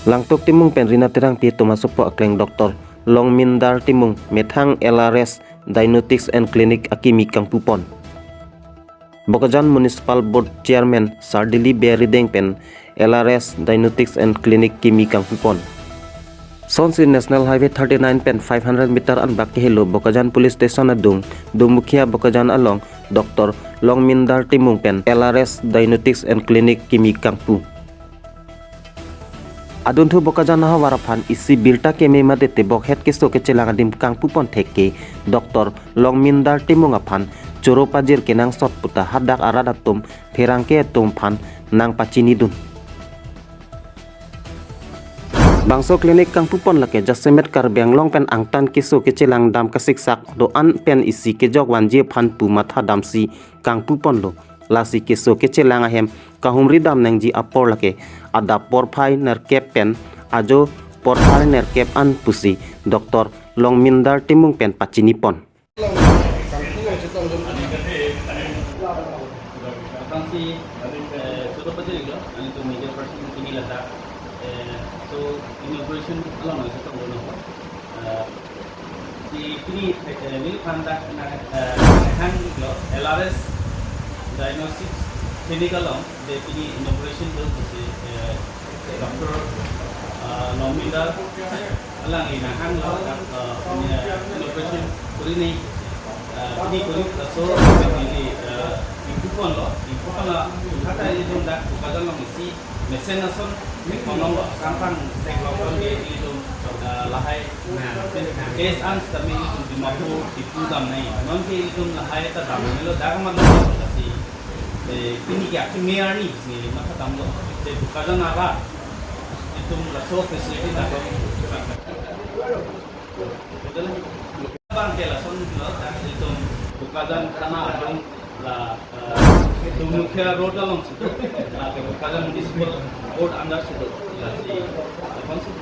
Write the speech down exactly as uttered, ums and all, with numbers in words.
Langtuk Timung pen Rina Terangpi atum asopo akleng Doctor Longmindar Timung methang L R S Diagnostics and Clinic akimi kangpupon. Bokajan Municipal Board Chairman Sardili Bey Rideng pen L R S Diagnostics and Clinic kimi kangpupon. Sonsi National Highway thirty-nine pen five hundred meter anbak kehelo Bokajan Police Station adung, Dongmukhiya Bokajan along Doctor Longmindar Timung pen L R S Diagnostics and Clinic kimi kangpu. Adunthu Bokajan ahavar aphan isi birta keme mate tebok het keso kechelang adim kangpupon thek ke Doctor Longmindar Timung aphan choro pajir kenangsot puta hadak arat atum pherangke atum aphan nangpachinidun. Bangso clinic kangpupon lake jasemet Karbi Anglong pen angtan keso kechelang dam kasiksak do-an pen isi kejok vanji aphan pu matha damsi kangpuponlo. Lasi keso kechelang ahem kahumri dam nangji apor lake adap porphai nerkep pen ajo porphai nerkep an pusi Doctor Longmindar Timung pen pachinipon. Aphrangsi, eh, choro pajirlo, nelitum media person kini ladak, eh, so inauguration along nangchetonglo. Eh, si pini, eh, neliphan dak na, eh, hanglo L R S Diagnostics Clinic along, de pini inauguration do si, eh, Doctor, eh, Longmindar alangli nanghanglo, eh, pini, eh, inauguration kuri nangji, eh, pini kuri, eh, so, pini, eh, ingkuponlo, ingkuponlo, kata ilitum dak Bokajan along isi mesen ason, konong lo, kangpang thek lo, kon ke ilitum, eh, lahai, case an sitame ilitum Dimapur, Diphu dam nangji, non ke ilitum lahai ta dam nanglo, dak man lo, lasi, eh, pini ke akimi arni, si matha damlo, te Bokajan arat, itum laso facility na lo. Bang ke lason lo, dak itum Bokajan thana adung la, eh, Dongmukhiya Road along situ, la ke Bokajan Municipal Board under situ, lasi, eh, konsep.